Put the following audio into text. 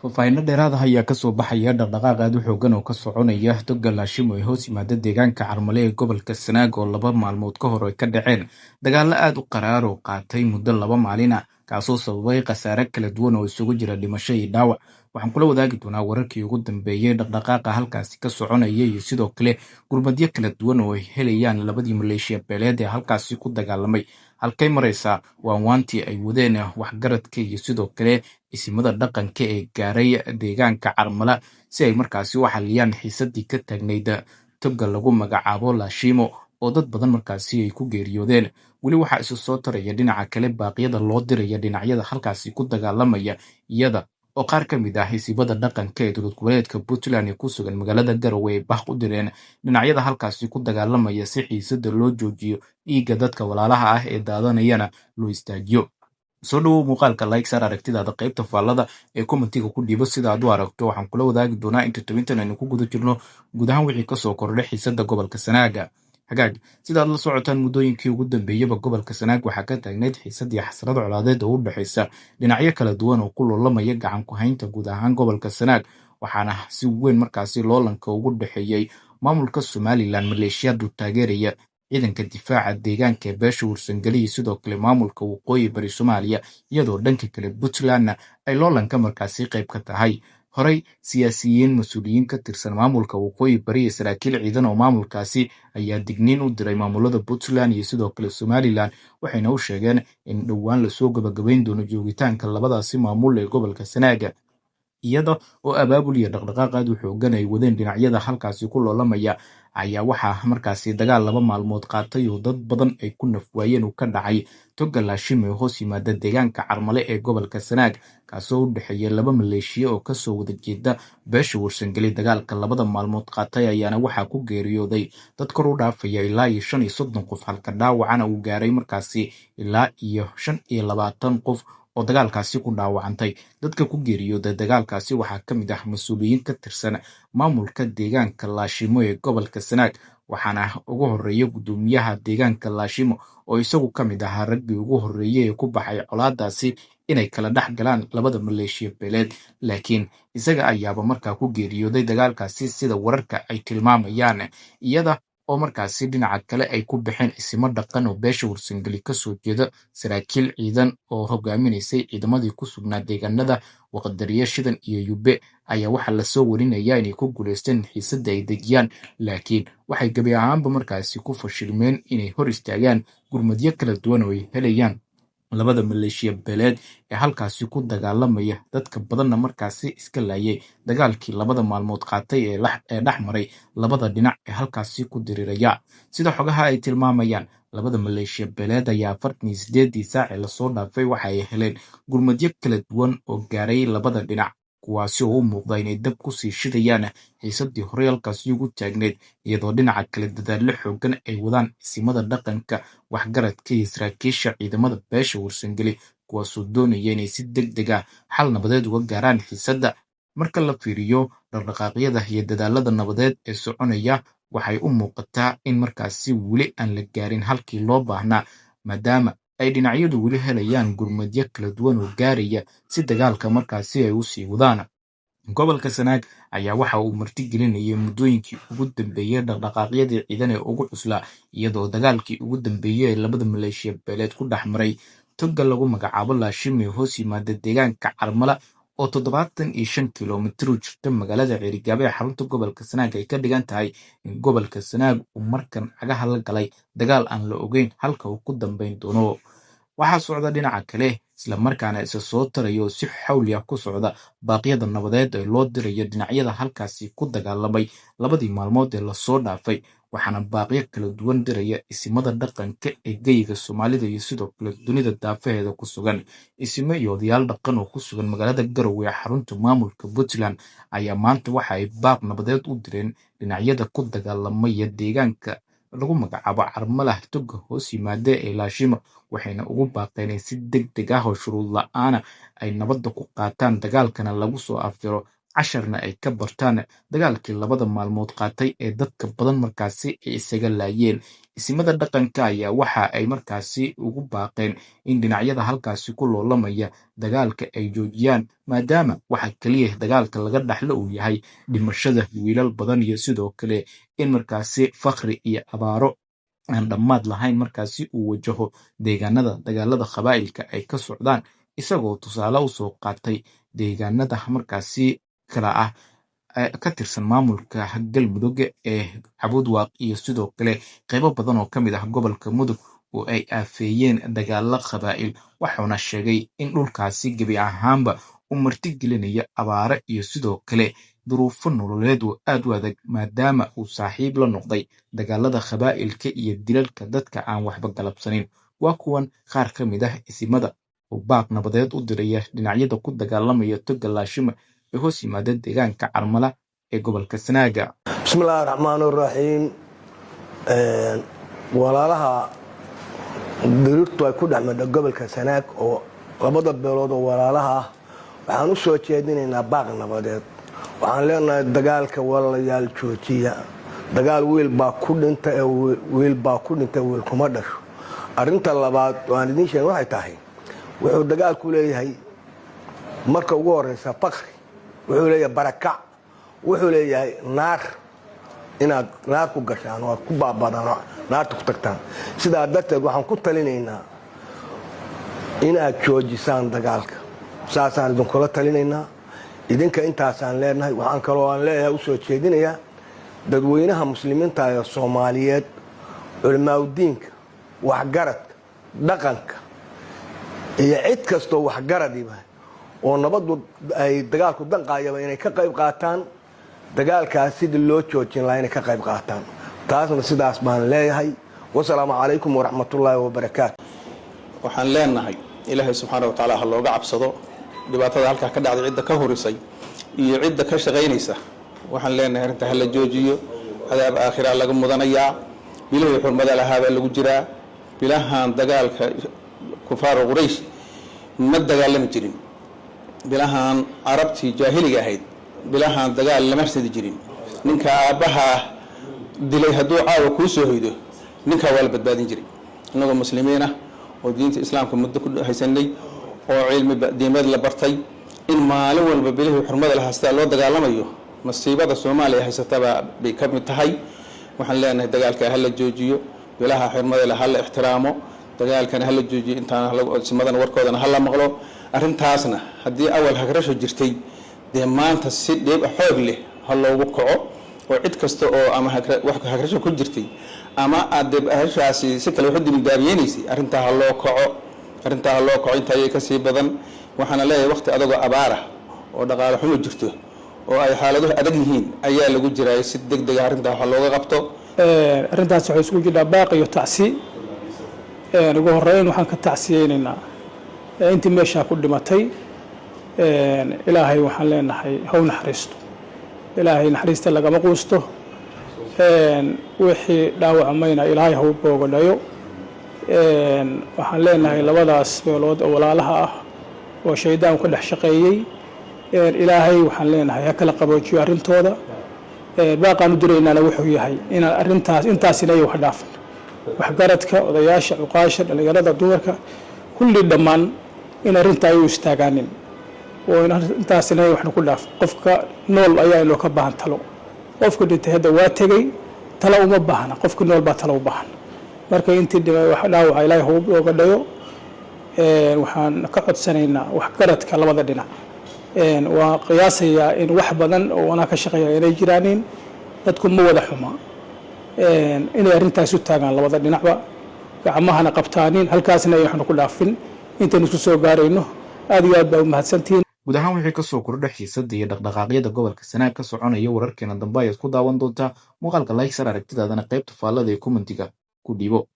Faahfaahinno dheeraad ah ayaa kasoo baxaya dhaqdhaqaaq aad u xooggan oo ka soconaya toga Laashimo ee hoos yimaada deegaanka Carmale ee gobolka Sanaag oo 2 maalmood ka hor ay ka dhaceen dagaallo aad u qaraar oo qaatay muddo 2 maalin ah, kaasoo sababay khasaare kala duwan oo isugu jira dhimasho iyo dhaawac. Waxaan kula wadaagi doonaa wararkii ugu dambeeyey dhaqdhaqaaqa halkaasi ka soconaya iyo sidoo kale gurmadyo kala duwan oo ay helayaan labadii maleeshiya beeleed ee halkaasi ku dagaalamay. Halkay maraysaa waanwaantii ay wadeen waxgaradka iyo sidoo kale isimada dhaqanka ee gaaray deegaanka Carmala si ay markaasi u xaliyaan xiisadii ka taagnayd toga lagu magacaabo Laashimo oo dad badan markaasi ay ku geeriyoodeen? Weli waxaa isu soo taraya dhinaca kale baaqyada loo diraya dhinacyada halkaasi ku dagaalamaya, iyada oo qaar ka mid ah isimada dhaqanka ee dowlad goboleedka Puntland ee ku sugan magaalada Garowe ay baaq u direen dhinacyada halkaasi ku dagaalamaya si xiisada loo joojiyo, dhiigga dadka walaalaha ah ee daadanayana loo istaajiyo. Soo dhawow muuqaalka, like saar, aragtidaada qaybta faallada ee commentiga ku dhiibo sida aad u aragto. Waxaan kula wadaagi doonaa inta tobintan aynu ku guda jirno guud ahaan wixii kasoo kordhay xiisada gobolka Sanaaga. Hagaag, sidaad la socotaan, muddooyinkii ugu dambeeyaba gobolka Sanaag waxaa ka taagnayd xiisadii xasrad colaadeed oo u dhexaysa dhinacyo kala duwan oo ku loolamaya gacan ku haynta guud ahaan gobolka Sanaag, waxaana si weyn markaasi loolanka ugu dhexeeyey maamulka Somaliland, maleeshiyadu taageeraya ciidanka difaaca deegaanka ee beesha Warsangeli iyo sidoo kale maamulka Waqooyi Bari Soomaaliya, iyadoo dhanka kale Puntlandna ay loolanka markaasi qayb ka tahay. Horey siyaasiyiin, mas-uuliyiin ka tirsan maamulka Waqooyi Bari iyo saraakiil ciidan oo maamulkaasi ayaa digniin u diray maamulada Puntland iyo sidoo kale Somaliland, waxayna u sheegeen in dhowaan lasoo gabagabayn doono joogitaanka labadaasi maamul ee gobolka Sanaaga. Iyada oo abaabul iyo dhaqdhaqaaq aad u xoogan ay wadeen dhinacyada halkaasi ku loolamaya ayaa waxaa markaasi dagaal 2 maalmood qaatay oo dad badan ay ku naf waayeen uu ka dhacay toga Laashimo ee hoos yimaada deegaanka Carmale ee gobolka Sanaag, kaasoo u dhexeeya laba maleeshiya oo kasoo wada jeeda beesha Warsangeli. Dagaalka 2da maalmood qaatay ayaana waxaa ku geeriyooday dad kor u dhaafaya ilaa iyo 35 qof, halka dhaawacana uu gaaray markaasi ilaa iyo 25 qof oo dagaalkaasi ku dhaawacantay. Dadka ku geeriyooday dagaalkaasi waxaa ka mid ah mas-uuliyiin ka tirsan maamulka deegaanka Laashimo ee gobolka Sanaag, waxaana ugu horeeya guddoomiyaha deegaanka Laashimo oo isagu ka mid ahaa raggii ugu horreeyey ee ku baxay colaadaasi inay kala dhex galaan labada maleeshiya beeleed, laakiin isaga ayaaba markaa ku geeriyooday dagaalkaasi, sida wararka ay tilmaamayaan, iyada oo markaasi dhinaca kale ay ku baxeen isimo dhaqan oo beesha Warsangeli kasoo jeeda, saraakiil ciidan oo hogaaminaysay ciidamadii ku sugnaa deegaanada Waqdariye, Shidan iyo Yube ayaa waxaa lasoo warinayaa inay ku guuleysteen xiisadda ay dejiyaan, laakiin waxay gebi ahaanba markaasi ku fashilmeen inay hor istaagaan gurmadyo kala duwan oo ay helayaan labada maleeshiya beeleed ee halkaasi ku dagaalamaya, dadka badanna markaasi iska laayay dagaalkii 2da maalmood qaatay ee dhex maray labada dhinac ee halkaasi ku diriraya. Sida xogaha ay tilmaamayaan, labada maleeshiya beeleed ayaa 48-dii saac ee lasoo dhaafay waxa ay heleen gurmadyo kala duwan oo gaaray labada dhinac, kuwaasi oo u muuqda inay dab kusii shidayaan xiisadii horey halkaasi ugu taagneyd, iyadoo dhinaca kale dadaallo xooggan ay wadaan isimada dhaqanka, waxgaradka iyo saraakiisha ciidamada beesha Warsangeli, kuwaasoo doonaya inay si deg deg ah xal nabadeed uga gaaraan xiisadda. Marka la fiiriyo dhaqdhaqaaqyada iyo dadaalada nabadeed ee soconaya, waxay u muuqataa in markaasi weli aan la gaarin halkii loo baahnaa, maadaama ay dhinacyadu weli helayaan gurmadyo kala duwan oo gaaraya si dagaalka markaasi ay u sii wadaan. Gobolka Sanaag ayaa waxa uu martigelinayay muddooyinkii ugu dambeeyey dhaqdhaqaaqyadii ciidan ee ugu cuslaa, iyadoo dagaalkii ugu dambeeyey ee labada maleeshiya beeleed ku dhex maray toga lagu magacaabo Laashimo ee hoos yimaada deegaanka Carmala oo 75 kilomitir u jirta magaalada Ceerigaabo ee xarunta gobolka Sanaag ay ka dhigan tahay in gobolka Sanaag uu markan cagaha la galay dagaal aan la ogeyn halka uu ku dambeyn doono. Waxaa socda dhinaca kale, islamarkaana isa soo taraya oo si xawli ah ku socda baaqyada nabadeed ee loo dirayo dhinacyada halkaasi ku dagaalamay labadii maalmood ee lasoo dhaafay, waxaana baaqyo kala duwan diraya isimada dhaqanka ee geyiga Soomaalida iyo sidoo kale dunida daafaheeda ku sugan. Isimo iyo odayaal dhaqan oo ku sugan magaalada Garowe ee xarunta maamulka Puntland ayaa maanta waxa ay baaq nabadeed u direen dhinacyada ku dagaalamaya deegaanka lagu magacaabo Carmalah toga hoos yimaada ee Laashimo, waxayna ugu baaqeen in si deg deg ah oo shuruud la'aana ay nabadda ku qaataan, dagaalkana lagu soo afjaro. Casharna ay ka bartaan dagaalkii labada maalmood qaatay ee dadka badan markaasi ay isaga laayeen. Isimada dhaqanka ayaa waxa ay markaasi ugu baaqeen in dhinacyada halkaasi ku loolamaya dagaalka ay joojiyaan, maadaama waxa keliya dagaalka laga dhaxlo uu yahay dhimashada wiilal badan iyo sidoo kale in markaasi faqri iyo abaaro aan dhammaad lahayn markaasi uu wajaho deegaanada dagaalada qabaa'ilka ay ka socdaan, isagoo tusaale u soo qaatay deegaanada markaasi kala ah ka tirsan maamulka Galmudug ee Cabudwaaq iyo sidoo kale qaybo badan oo ka mid ah gobolka Mudug oo ay aafeeyeen dagaalo qabaa'il. Wuxuuna sheegay in dhulkaasi gebi ahaanba uu martigelinayo abaaro iyo sidoo kale duruufo nololeed oo aad u adag, maadaama uu saaxiib la noqday dagaalada qabaa'ilka iyo dilalka dadka aan waxba galabsanin. Waa kuwan qaar ka mid ah isimada oo baaq nabadeed u diraya dhinacyada ku dagaalamaya toga Laashimo ee hoos yimaada deegaanka Carmala ee gobolka Sanaaga. Bismillahi raxmaan raxiim. Walaalaha diriirtu ay ku dhexmadha gobolka Sanaag oo labada beelood oo walaalaha ah, waxaan u soo jeedinaynaa baaq nabadeed. Waxaan leenahay, dagaalka walaalayaal joojiya. Dagaal wiil baa ku dhinta ee wiil baa ku dhinta, wiil kuma dhasho. Arrinta labaad oo aan idiin sheegin waxay tahay, wuxuu dagaalku leeyahay marka ugu horeysa faqri, wuxuu leeyahay barakac, wuxuu leeyahay naar, inaad naar ku gashaan oo aad ku baabadaan oo naarta ku tagtaan. Sidaa darteed waxaan ku talinaynaa inaad joojisaan dagaalka. Saasaan idinkula talinaynaa idinka. Intaasaan leenahay. Waxaan kaloo aan leeyahay, usoo jeedinayaa dadweynaha muslimiinta ee Soomaaliyeed, culimaaudiinka, waxgaradka dhaqanka iyo cid kastoo waxgaradiba oo nabaddu ay dagaalku danqaayaba, inay ka qayb qaataan dagaalkaas sidii loo joojin lahaa, inay ka qayb qaataan. Taasna sidaas baan leeyahay. Wasalaamu calaykum waraxmatullaahi wabarakaatu. Waxaan leenahay, Ilaahay subxaana wa tacaala ha looga cabsado dhibaatada halkaa ka dhacday. Cidda ka hurisay iyo cidda ka shaqaynaysa waxaan leenahay, arrinta hala joojiyo. Cadaab aakhira laga mudanayaa. Bilihii xurmada lahaabaa lagu jiraa. Bilahan dagaalka kufaaru Quraysh ma dagaalami jirin. Bilahan Carabtii jaahiliga ahayd bilahan dagaal lama sadi jirin. Ninka aabbahaa dilay hadduu caawa kuu soo hoydo, ninkaa waa la badbaadin jiray. Innagoo muslimiin ah oo diinta Islaamka muddo ku haysanay oo cilmi diimeed la bartay, in maalin walba bilihii xurmada lahaa sidaa loo dagaalamayo, masiibada Soomaaliya haysataba bay ka mid tahay. Waxaan leenahay, dagaalka hala joojiyo, bilaha xurmada leh hala ixtiraamo, dagaalkana hala joojiyo. Intaana simadan warkoodana hala maqlo. Arrintaasna haddii awal hagrasho jirtay, dee maanta si dhib xoog leh ha loogu kaco, oo cid kasta oo ama wax hagrasho ku jirtay ama aad dee hashaasi si kale wax u dibindaabiyenaysay, arrintaa ha loo kaco, arrintaa ha loo kaco. Inta ayay kasii badan. Waxaana leeyahay, waqti adagoo abaara oo dhaqaale xumo jirto oo ay xaaladuhu adag yihiin ayaa lagu jiraayo, si deg dega arrintaa wax looga qabto. Arrintaas waxay isugu jirtaa baaq iyo tacsi. Ugu horeyn waxaan ka tacsiyeynaynaa intii meeshaa ku dhimatay. Ilaahay waxaan leenahay haw naxariisto. Ilaahay naxariista lagama quusto. Wixii dhaawacmayna Ilaahay haw boogadhayo. Waxaan leenahay, labadaas beelood oo walaalaha ah oo shaydaanku ka dhex shaqeeyey, Ilaahay waxaan leenahay ha kala qaboojiyo arrintooda. Baaqaan u diraynaana wuxuu yahay inaan arrintaas intaasina ay wax dhaafan. Waxgaradka, odayaasha, cuqaasha, dhallinyarada, dumarka, kulli dhammaan in arrintaa ay u istaagaanin oo intaasina ay waxna ku dhaafan. Qofka nool ayaa inoo ka baahan talo. Qofka dhintay hadda waa tegey, talo uma baahna. Qofka nool baa talo u baahan. Marka intii dhimay wax dhaawaca Ilaahay ha ooga dhayo. Waxaan ka codsanaynaa waxgaradka labada dhinac. Waa qiyaasayaa in wax badan oo wanaa ka shaqeeya inay jiraanin. Dadku ma wada xuma. Inay arrintaas u taagaan labada dhinacba, gacmahana qabtaanin, halkaasna ay waxna ku dhaafin intaynu isku soo gaarayno. Aad iyo aad baa u mahadsantihiin. Guud ahaan wixii kasoo kordha xiisada iyo dhaqdhaqaaqyada gobolka Sanaag ka soconaya, wararkeena dambe ayaad ku daawan doontaa. Muuqaalka like sar, aragtidaadana qaybta faallada ee commentiga ku dhiibo.